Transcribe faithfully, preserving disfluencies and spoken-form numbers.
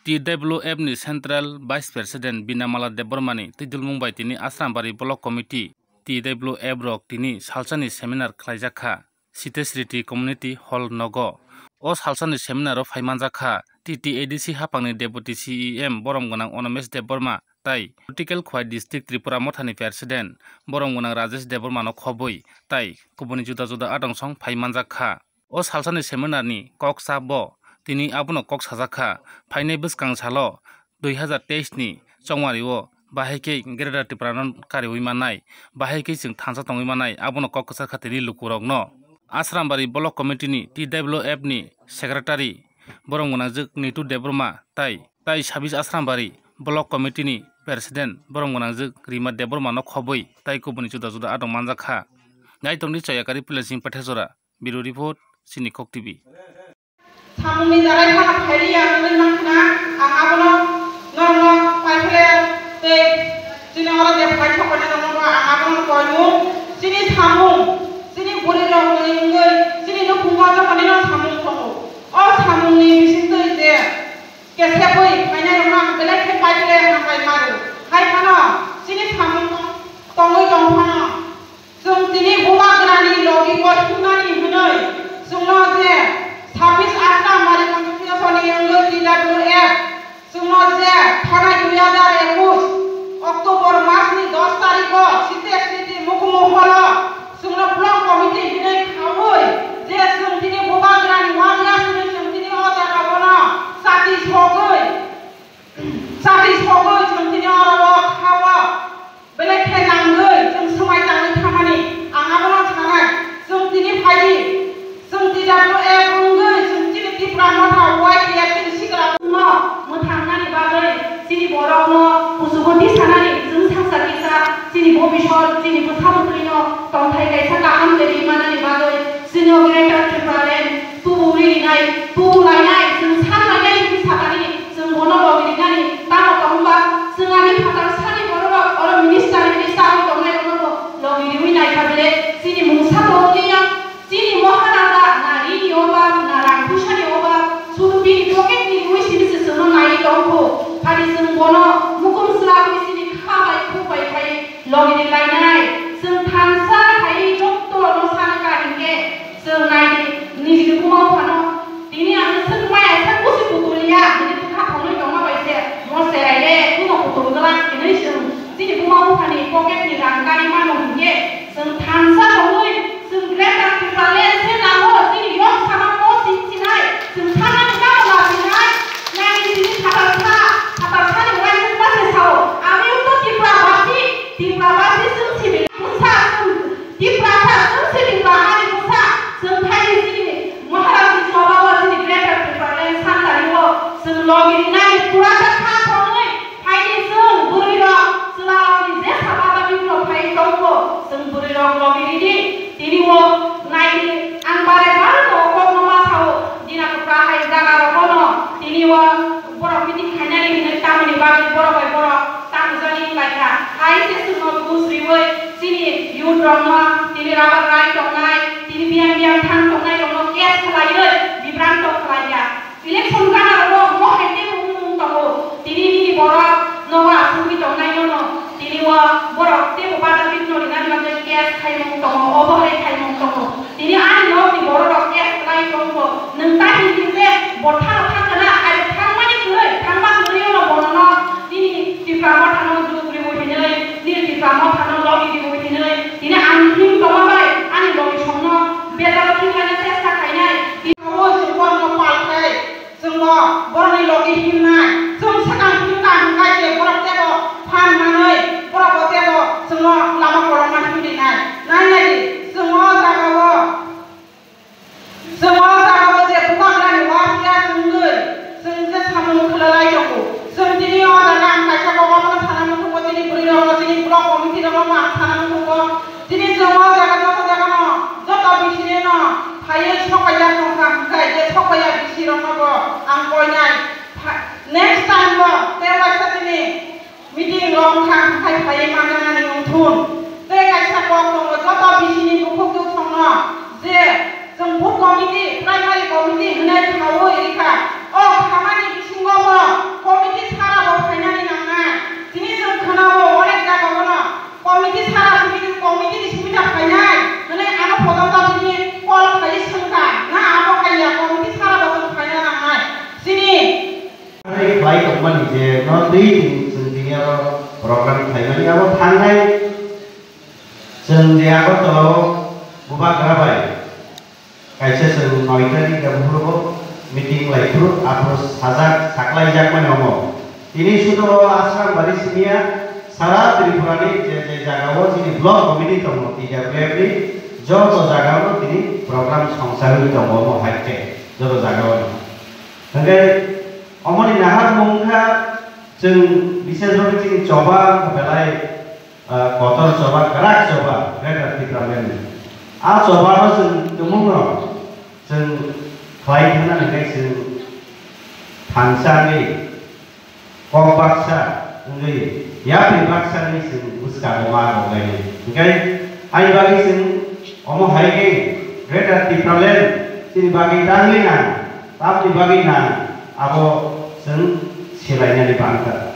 T W F ni Central Vice President Binamala Debbarma ni twidulmung bai tini Asrambari Block Committee T W F rok tini salsani seminar khlaijak kha Sitesh Reddy Community Hall nogo. O salsani seminar o phai manjak kha T T A D C haphangni Deputy C E M borom gwnang Onomesh Debbarma tai Political Khwai District Tripura Mothani President borom gwnang Rajesh Debbarma no khobwi tai kubuni juda juda adong song phai manjak kha. O salsani seminar ni kok cha bo tini abono kok sajak kha, phainai bwskang salo dui hazar teis ni chongmari o bahai khe Greater Tripura no kariwi mannai, bahai khe chwng thansa tongwi mannai, abono kok kwchar kha tini lukurok no. Asrambari Block Committee ni T W F ni Secretary borom gwnangjwk Nitu Debbarma tai tai sabis Asrambari Block Committee ni President borom gwnangjwk Rima Debbarma no khobwi tai kubuni juda juda adong manjak kha. Naitongdi Chayakari Pilensing Pathejora. Bureau Report, Chini Kok T V. Samungni jarai phano phailiya wngwi mankha, ang abono norokno paiphle tei chini oro je phai sokoni rokno ang abono koinung. Chini samung, chini bwrwi rokni wngwi, chini nukhungo jotono samung tongo. O samungni bisingtwi je kesebwi phainairokno ang belai khe paiphle hambai mano. Hai phano chini samung tong-, tongwi tong phano. Chwng tini bubagrani logi bo thumnani hwnwi chwngno je sabis Asrambari constitution ni wngwi T W F chwngno je thanai dui hazar ekush October masni dos tarikho Sitesh Reddy Mukumu holo chwngno block committee hinwi khaui je chwng tini bubagrani warriors hinwi chwng tini o jaga bono chati sogwi, chati sogwi chwng tini oro o kha o. Belai khe nangwi chwng swmai tangwi thamani ang abono sanai. Chwng tini phaidi, chwng T W F wngwi chwng chini Tipra Motha Y T F chini sikla no mwthangnani bagwi chini borokno kuchugo tisanani chwng saksa kisa chini bobisot chini bwsa bwtwino tongthai kaisa kaham tei ri manani bagwi chini o Greater Tipraland tubu rinai, tubu lainai, chwng san lainai hinwi sakani, chwng bono logi rinani, tamo tongba, chwng ani phatar sani bororok oro minister hinwi sawi tongnai rokno bo logi riwi naikha bile, chini mungsa tongwi ya, chini Maharaja na rini obab, na rang puisani obab, sudu bini pocket ni riwi simi se chwngno naiwi tongkhu, phadi chwng bono mukum swlagwi chini kha bai khuk bai khai logi ri lainai, chwng thansa khai jotto no sana ka hinkhe, Chwng nai di, nini buma buphano, tini ang swk maya sak busi putulya, nini bwkha thongwi tongma bai se, mo cherai le, kuno putul glak hinwi chwng chini buma buphani pocket ni rang kari mano hinkhe, chwng thansa tongwi, chwng Greater Tipraland se nango, chini yok sama mo sin sinai, chwng sana ni tamo la sinai, nai chini phatar sa, phatar sa ni uaisuk ma se sao, ami wngkha Tipra basi, Tipra basi chwng simi bwsa chwng Tiprasa, chwng se Tipra hani bwsa, chwng phaidi chini Maharaj ni choba o chini Greater Tipraland santari o, chwng logi rinani pura ta kha thonwi phaidi chwng bwrwi rok, chwla rok ni je saba ta bini rok phai tongkho, chwng bwrwi rok logi ridi, tini o naidi ang bare bare no kok no ma sao, dina kwpra hai jaga rok no tini o borok meeting khainani hinwi tamoni bagwi borok bai borok. Tamjani wnglaikha, hai se chwngno buj riwi chini youth rokno, tini rubber rai tongnai, tini biyang biyang thang tongnai rokno case khlaiwi bibranto khlaikha. Election gana rokno bo hai tei wngmung tongo, tini nini borok nogo asugwi tongnai nono, tini o borok teibo bata bikno rinani bagwi case khaimung tongo, obo hai khaimung tongo. Tini ani nokni bororok case khlai tongkho. Nwng ta hini je bo thano thangkha na, ai thangmani kwrwi, thangma kwrwi ono bonono nini Tipra Mothano jug riwi hinwi, nini Tipra Mothano logi riwi hinwi, tini ang him tongma bai ani logi songno bejaro thwinani chesta khainai. Tini abo chwng bono pal khai. Chwngno borokni logi himnai, chwng swkang himkha hwnkhe je borok teibo phan manwi borokbo teibo chwngno lama kolokma himrinai. Nai nai di, chwng o jagao, chwng o jagao je bubagrani uansukya chwngwi chwng je samung khwlalai tongo. Chwng tini o jaga ang kaisa kok abono sana muchungo, chini bwrwirokno, chini block committee rokno ang sana muchungo. Tini chwng o jaga joto jagano, joto bisini no phaiwi sokpaiya tongkha hwnkhe, je sokpaiya bisirokno bo ang koinai. Pha-, next time bo tei waisa tini meeting rok wngkha hwnkhe phaiwi manjaknani wngthun. Tei kaisa kok tongo, joto bisini bukhuk dusongno je chwng booth committee, primary committee hwnwi khaui rikha. O khamani bisingo bo tongmani je no twi chwng tini oro program khlaimani abo thangnai chwng je Agartala o Bubagra bai kaisa chwng noita ni khe buphuru meeting lai phuru aphuru sajak saklai jak mani omo. Tini sudo Ashram bari simiya sara Tripura ni je je jaga o chini block committee tongo T W F ni joto jaga o tini program songsa rwi tongo omo hai khe joto jaga o. Hingke omoni nahar mungkha chwng bises bhabe chini choba belai ah, kotor choba, kwrak choba, Greater Tipraland ni. A choba no chwng tumung no chwng khlai thangna hingke chwng thansa ni kok baksa wngwi yapri baksa ni chwng bwskango ma rok lai. Hingke ani bagwi chwng omo hai khe Greater Tipraland chini bagwi tangwi nang, tamni bagwi nang, abo chwng silainani bangkha.